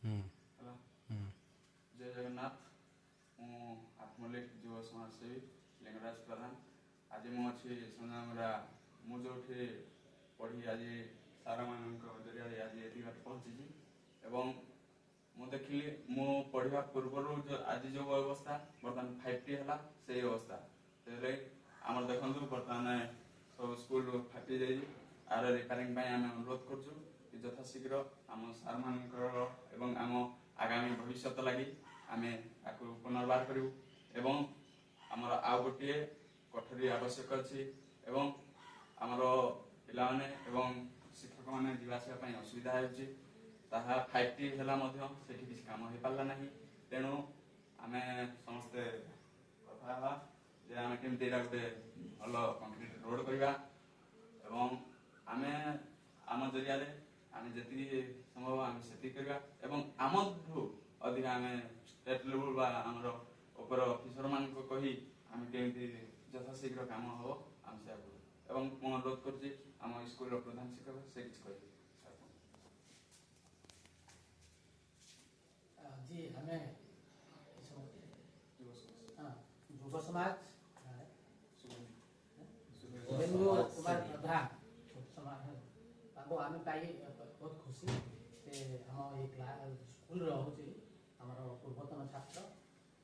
ହେଲା। ଜୟ ଜଗନ୍ନାଥ। ମୁଁ ଆଠମଲ୍ଲିକ ଯୁବ ସମାଜସେବୀ ଲିଙ୍ଗରାଜ ପ୍ରଧାନ। ଆଜି ମୁଁ ଅଛି ସଞ୍ଜାମରା, ମୁଁ ଯେଉଁଠି ପଢ଼ି ଆଜି ସାରମାନଙ୍କ ଜରିଆରେ ଆଜି ଏତିକି ବାଟ ପହଞ୍ଚିଛି। ଏବଂ ମୁଁ ଦେଖିଲି, ମୁଁ ପଢ଼ିବା ପୂର୍ବରୁ ଆଜି ଯେଉଁ ଅବସ୍ଥା, ବର୍ତ୍ତମାନ 5ଟି ହେଲା ସେଇ ଅବସ୍ଥା। ସେଥିଲାଗି ଆମର ଦେଖନ୍ତୁ, ବର୍ତ୍ତମାନ ସବୁ ସ୍କୁଲ ଫାଟି ଯାଇଛି। ଆର ରିପେୟାରିଂ ପାଇଁ ଆମେ ଅନୁରୋଧ କରୁଛୁ କି ଯଥାଶୀଘ୍ର ଆମ ସାର୍ମାନଙ୍କର ଏବଂ ଆମ ଆଗାମୀ ଭବିଷ୍ୟତ ଲାଗି ଆମେ ତାକୁ ପୁନର୍ବାର କରିବୁ। ଏବଂ ଆମର ଆଉ ଗୋଟିଏ କୋଠରୀ ଆବଶ୍ୟକ ଅଛି ଏବଂ ଆମର ପିଲାମାନେ ଏବଂ ଶିକ୍ଷକମାନେ ଯିବା ଆସିବା ପାଇଁ ଅସୁବିଧା ହେଉଛି। ତାହା 5ଟି ହେଲା ମଧ୍ୟ ସେଠି କିଛି କାମ ହେଇପାରିଲା ନାହିଁ। ତେଣୁ ଆମେ ସମସ୍ତେ କଥା ହେବା ଯେ ଆମେ କେମିତି ଏଇଟା ଗୋଟେ ଭଲ କଂକ୍ରିଟ ରୋଡ କରିବା ଏବଂ ଆମେ ଆମ ଜରିଆରେ ଆମେ ଯେତିକି ସମ୍ଭବ ଆମେ ସେତିକି କରିବା ଏବଂ ଆମଠୁ ଅଧିକା ଆମେ ଷ୍ଟେଟ ଲେବୁଲ ବା ଆମର ଉପର ଅଫିସର ମାନଙ୍କୁ କହି ଆମେ କେମିତି ଯଥାଶୀଘ୍ର କାମ ହବ ଆମେ ସେୟା କରିବୁ। ଏବଂ ମୁଁ ଅନୁରୋଧ କରୁଛି, ଆମ ସ୍କୁଲର ପ୍ରଧାନ ଶିକ୍ଷକ ସେ କିଛି କହିବେ। ସାର୍, କୁହନ୍ତୁ। ଆଜି ଆମେ ଯୁବ ସମାଜ। ହଁ, ଯୁବ ସମାଜ ଶୁଭେନ୍ଦୁ କୁମାର ପ୍ରଧାନ ସମାଜ, ତାଙ୍କୁ ଆମେ ପାଇ ବହୁତ ଖୁସି। ସେ ଆମ ଏଇ ସ୍କୁଲର ହେଉଛି ଆମର ପୂର୍ବତନ ଛାତ୍ର।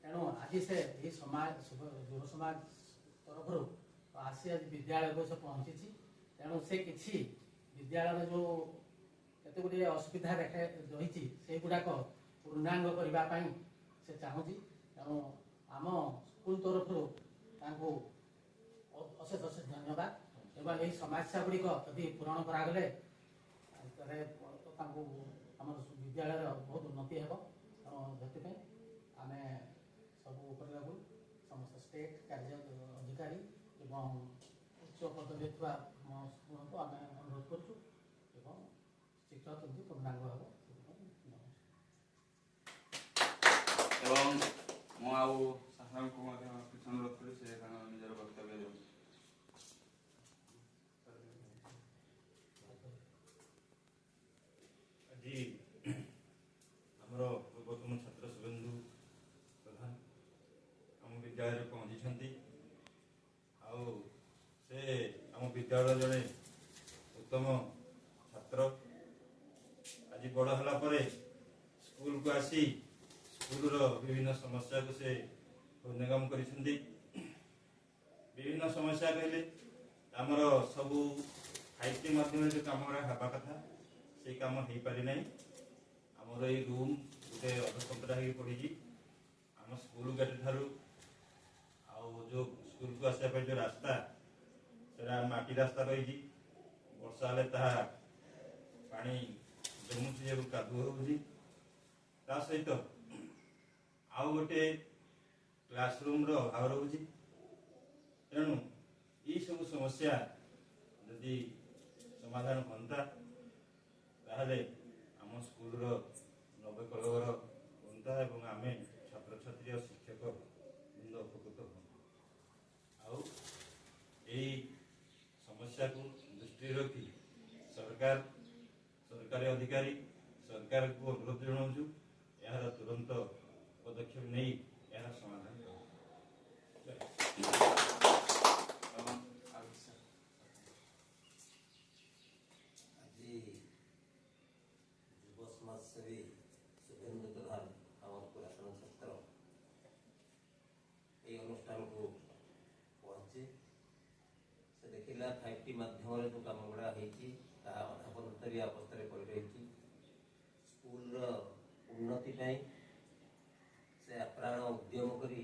ତେଣୁ ଆଜି ସେ ଏହି ସମାଜ ଯୁବ ସମାଜ ତରଫରୁ ଆସି ଆଜି ବିଦ୍ୟାଳୟକୁ ସେ ପହଞ୍ଚିଛି। ତେଣୁ ସେ କିଛି ବିଦ୍ୟାଳୟରେ ଯେଉଁ କେତେ ଗୁଡ଼ିଏ ଅସୁବିଧା ଦେଖା ରହିଛି, ସେଇଗୁଡ଼ାକ ପୂର୍ଣ୍ଣାଙ୍ଗ କରିବା ପାଇଁ ସେ ଚାହୁଁଛି। ତେଣୁ ଆମ ସ୍କୁଲ ତରଫରୁ ତାଙ୍କୁ ଅଶେଷ ଅଶେଷ ଧନ୍ୟବାଦ ଏବଂ ଏହି ସମସ୍ୟା ଗୁଡ଼ିକ ଯଦି ପୂରଣ କରାଗଲେ, ତାହେଲେ ତାଙ୍କୁ ଆମର ବିଦ୍ୟାଳୟର ବହୁତ ଉନ୍ନତି ହେବ। ତେଣୁ ସେଥିପାଇଁ ଆମେ ସବୁ ଉପର ଲେବୁଲ ସମସ୍ତ ଷ୍ଟେଟ୍ କାର୍ଯ୍ୟ ଅଧିକାରୀ ଏବଂ ଉଚ୍ଚ ପଦବୀରେ ଥିବା ସମସ୍ତଙ୍କୁ ଆମେ ଅନୁରୋଧ କରୁଛୁ ଏବଂ ଶୀଘ୍ର କେମିତି ପୂର୍ଣ୍ଣାଙ୍ଗ ହେବ ସେଥିପାଇଁ ଜଣାଉଛି। ଏବଂ ମୁଁ ଆଉ ସାରଙ୍କୁ ମଧ୍ୟ କିଛି ଅନୁରୋଧ କରି ସେ ତାଙ୍କ ନିଜର ବକ୍ତବ୍ୟ ଦିଅନ୍ତୁ। ଆଜି ଆମର ପୂର୍ବତନ ଛାତ୍ର ଶୁଭେନ୍ଦୁ ପ୍ରଧାନ ଆମ ବିଦ୍ୟାଳୟରେ ପହଞ୍ଚିଛନ୍ତି ଆଉ ସେ ଆମ ବିଦ୍ୟାଳୟର ଜଣେ ଉତ୍ତମ ଛାତ୍ର। ଆଜି ବଡ଼ ହେଲା ପରେ ସ୍କୁଲକୁ ଆସି ସ୍କୁଲର ବିଭିନ୍ନ ସମସ୍ୟାକୁ ସେ ହୃଦୟଙ୍ଗମ କରିଛନ୍ତି। ବିଭିନ୍ନ ସମସ୍ୟା କହିଲେ ଆମର ସବୁ 5ଟି ମାଧ୍ୟମରେ ଯେଉଁ କାମ ଗୁଡ଼ା ହେବା କଥା, ସେଇ କାମ ହେଇପାରି ନାହିଁ। ଆମର ଏଇ ରୁମ୍ ଗୋଟେ ଅଧସନ୍ତରା ହେଇକି ପଡ଼ିଛି ଆମ ସ୍କୁଲ ଗେଟ୍ ଠାରୁ। ଆଉ ଯେଉଁ ସ୍କୁଲକୁ ଆସିବା ପାଇଁ ଯେଉଁ ରାସ୍ତା, ସେଟା ମାଟି ରାସ୍ତା ରହିଛି। ବର୍ଷା ହେଲେ ତାହା ପାଣି ଜମୁଛି ଏବଂ କାଦୁଅ ହେଉଛି। ତା ସହିତ ଆଉ ଗୋଟେ କ୍ଲାସରୁମ୍ର ଅଭାବ ରହୁଛି। ତେଣୁ ଏଇସବୁ ସମସ୍ୟା ଯଦି ସମାଧାନ ହୁଅନ୍ତା, ତାହେଲେ ଆମ ସ୍କୁଲର ନବକଳେବର ହୁଅନ୍ତା ଏବଂ ଆମେ ଛାତ୍ରଛାତ୍ରୀ ଆଉ ଶିକ୍ଷକ ବୃନ୍ଦ ଉପକୃତ ହୁଅନ୍ତୁ। ଆଉ ଏଇ ସମସ୍ୟାକୁ ଦୃଷ୍ଟିରେ ରଖି ସରକାର, ସରକାରୀ ଅଧିକାରୀ, ସରକାରକୁ ଅନୁରୋଧ ଜଣାଉଛୁ, ଏହାର ତୁରନ୍ତ ପଦକ୍ଷେପ ନେଇ ଏହାର ସମାଧାନ କରନ୍ତୁ। ଏବଂ ଆଉ କିଛି ସାର୍? ଆଜି ଯୁବ ସମାଜସେବୀ ଶୁଭେନ୍ଦୁ ପ୍ରଧାନ, ଆମର ପୁରାତନ ଛାତ୍ର, ଏହି ଅନୁଷ୍ଠାନକୁ ପହଞ୍ଚି ସେ ଦେଖିଲା, 5ଟି ମାଧ୍ୟମରେ ଯେଉଁ କାମ ଗୁଡ଼ା ହେଇଛି ତାହା ଅଧାପନ୍ତରିଆ ଅବସ୍ଥାରେ ପଡ଼ି ରହିଛି। ସ୍କୁଲର ଉନ୍ନତି ପାଇଁ ସେ ଆପ୍ରାଣ ଉଦ୍ୟମ କରି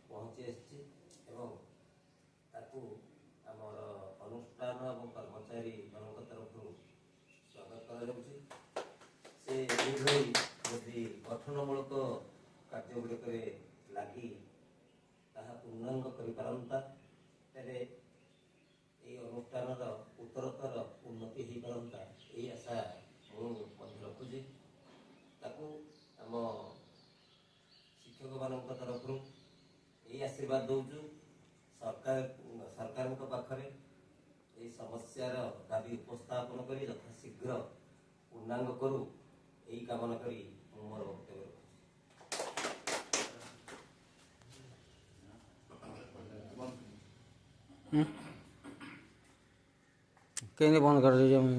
ପହଞ୍ଚି ଆସିଛି ଏବଂ ତାକୁ ଆମର ଅନୁଷ୍ଠାନ ଏବଂ କର୍ମଚାରୀମାନଙ୍କ ତରଫରୁ ସ୍ୱାଗତ କରାଯାଉଛି। ସେ ଏଇଭଳି ଯଦି ଗଠନମୂଳକ କାର୍ଯ୍ୟ ଗୁଡ଼ିକରେ ଲାଗି ତାହା ପୂର୍ଣ୍ଣାଙ୍ଗ କରିପାରନ୍ତା, ତେବେ ଏହି ଅନୁଷ୍ଠାନର ଉତ୍ତରୋତ୍ତର ଉନ୍ନତି ହେଇପାରନ୍ତା, ଏହି ଆଶା ମୁଁ ମଧ୍ୟ ରଖୁଛି। ତାକୁ ଆମ ଶିକ୍ଷକମାନଙ୍କ ତରଫରୁ ଏହି ଆଶୀର୍ବାଦ ଦେଉଛୁ, ସରକାରଙ୍କ ପାଖରେ ଏହି ସମସ୍ୟାର ଦାବି ଉପସ୍ଥାପନ କରି ଯଥାଶୀଘ୍ର ପୂର୍ଣ୍ଣାଙ୍ଗ କରୁ, ଏହି କାମନା କରି ମୁଁ ମୋର କେମିତି ବନ୍ଦ କରିଦେଉଛି ମୁଁ।